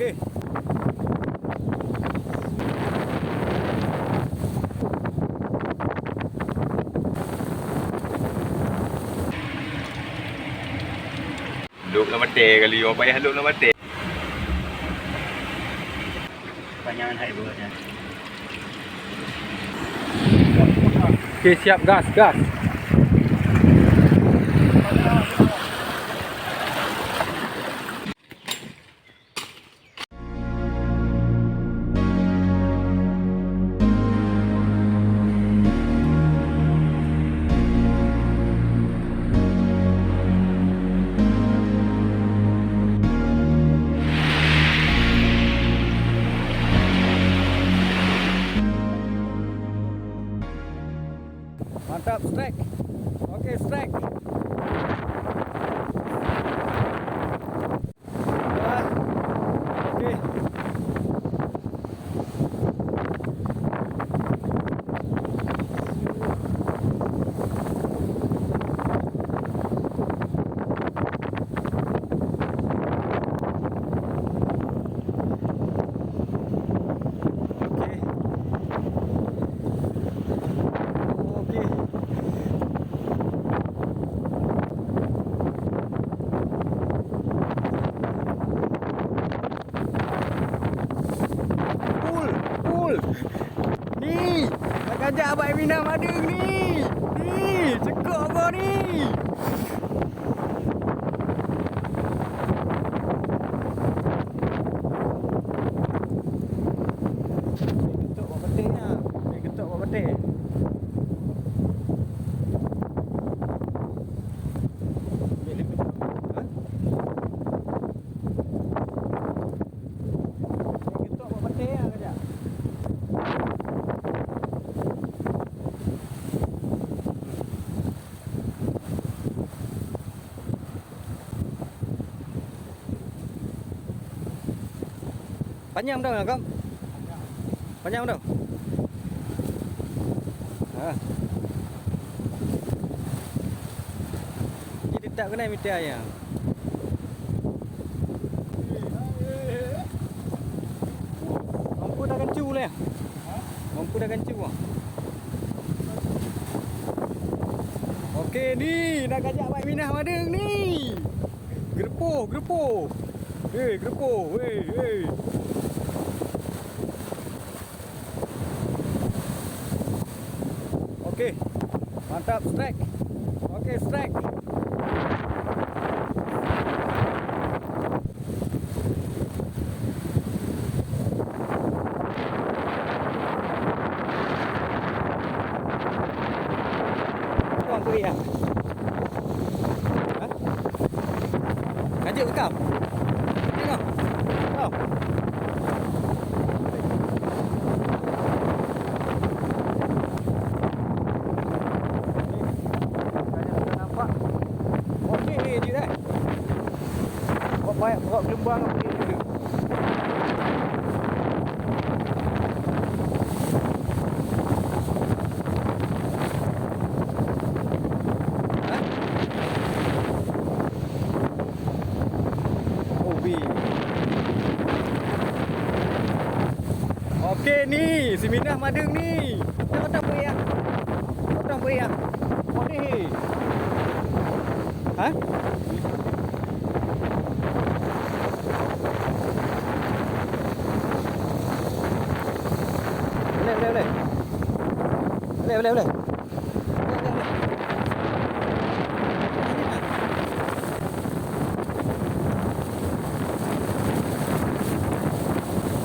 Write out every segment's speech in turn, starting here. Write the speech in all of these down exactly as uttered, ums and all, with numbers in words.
Eh. Lhok lam até kali, oh, payah lhok lam até. Panjangan hai buatnya. Oke, siap, gas, gas. Mantap, strike. Oke, strike. Wah. Oke. Oke. Oke. Pul, pul. Ni, ka kajak bak Mina madeueng ni. Ni, cukôp goe ni. Geutok bak batèe nyan. Geutok bak batèe. Panyang dong, Agam? Panyang dong? Ha. Jadi tak kena mita ayam. Mampu dah gancu leh. Mampu dah gancu ah. Oke ni, nak kajak bak Minah madeueng ni. Geurepoh, geurepoh. Hei, geurepoh. Hei, hei. Oke. Mantap, strike. Oke, strike. Tuan beri ah. Ha? Lanjut bekam. Tengok. Oh. Nampak. Okey je dah. Buat baik, buat gelembang apa dia dulu. Ha? Oh, weh. Okey ni, si Minah madeueng ni. Potong beri ah. Potong beri ah. Okey. Ha? Boleh, boleh, boleh. Boleh, boleh, boleh. Boleh, boleh, boleh, boleh.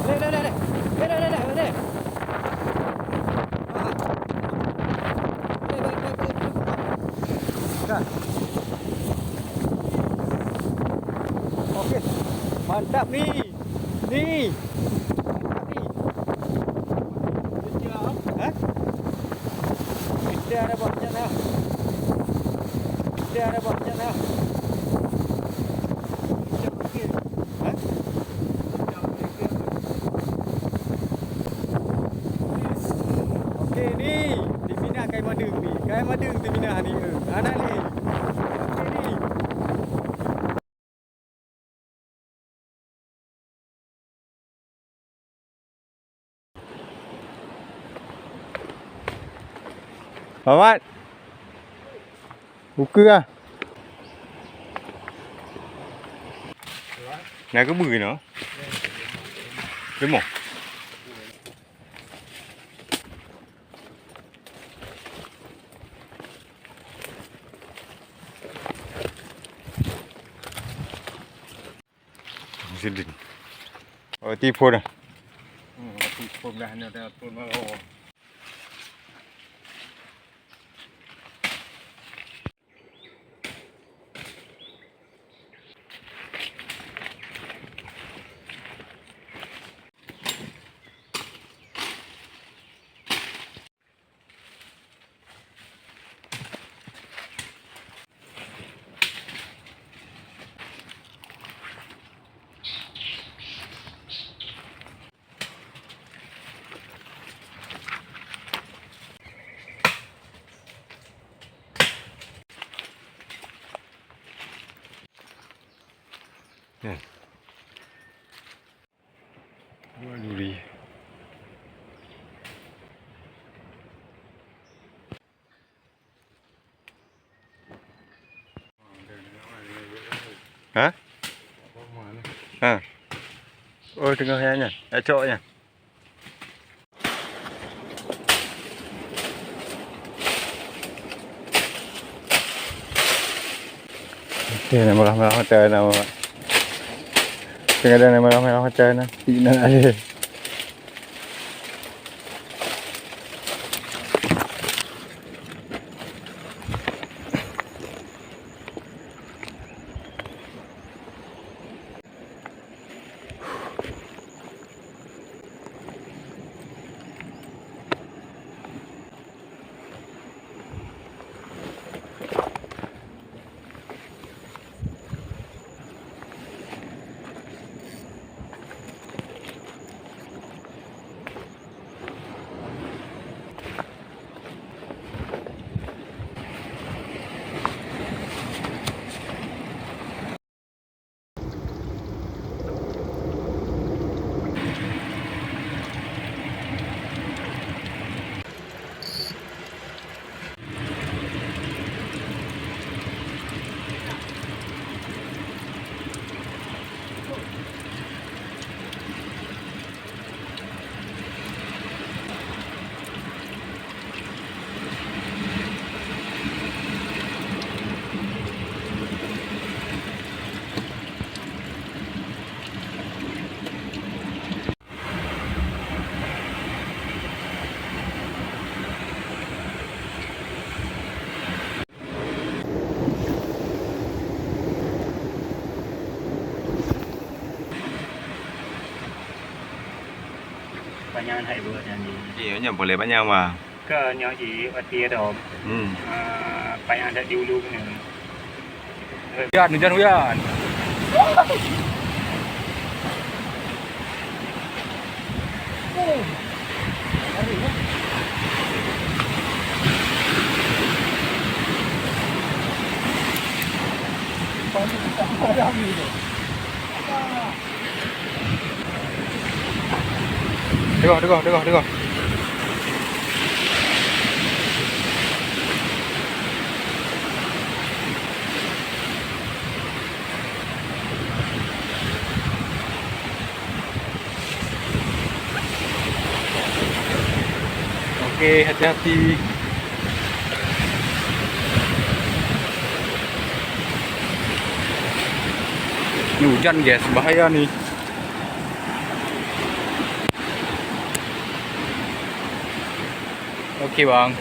Boleh, boleh, boleh, boleh. Boleh, boleh, boleh, boleh. Dah. Okey. Mantap ni. Ni. Ni. Ha? Kita ada buat macam mana? Kita ada buat macam mana? Ha? Okey ni. Di Mina kai madeueng ni. Kai madeueng di Mina ni. Anak ni. Okey ni. Mamat. Ukeue ah. Na keubeue keunoe? Leumah. Sidin. Oh, tipu dah. Hmm, tipu dah, ni dah turun malam. Ya. Dua duri. Ha? Ha. Oh, teungoh nyan, nyan. Yak cok nyan. Okey, na merah-merah mata na, Mak. Tengah ada na merah-merah mata na. Ina ada. Panyang hai buet nyan. Iya, nyan boleh panyang, Bang. Ke nyoe cit, pati dom. Hmm. Ah, payah dak diulu kena. Hujan, hujan, hujan. Tengok, tengok, tengok, tengok. Oke, hati-hati. Ni hujan, guys, bahaya ni. Oke, Bang.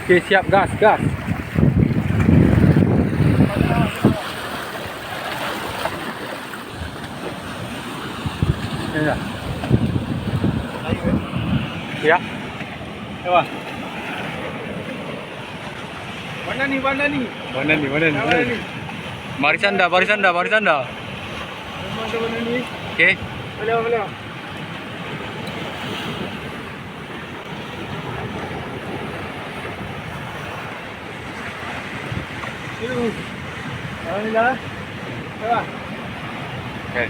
Oke, siap, gas, gas. Ya. Ya. Coba. Mana ni, mana ni? Mana ni, mana ni, mana ni? Barisan dah, barisan dah, barisan dah. Mana, mana ni? Okey. Hello, hello. Alhamdulillah. Dah. Okey.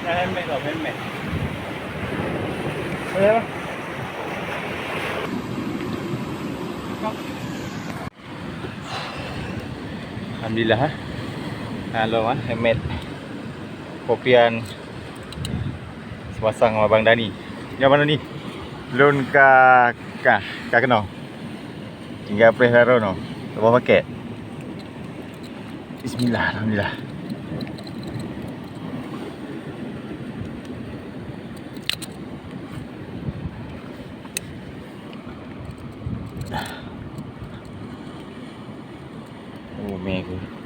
Dah helmet tau, helmet. Boleh, Bang? Alhamdulillah, eh. Halo, eh, helmet. Kopian sepasang Abang Dani. Ya, Abang Dani? Lôn ka, ka, ka keunoe. Tinggai preh baroe nyoe. Saboh paket. Bismillah, alhamdulillah. Oh, mega.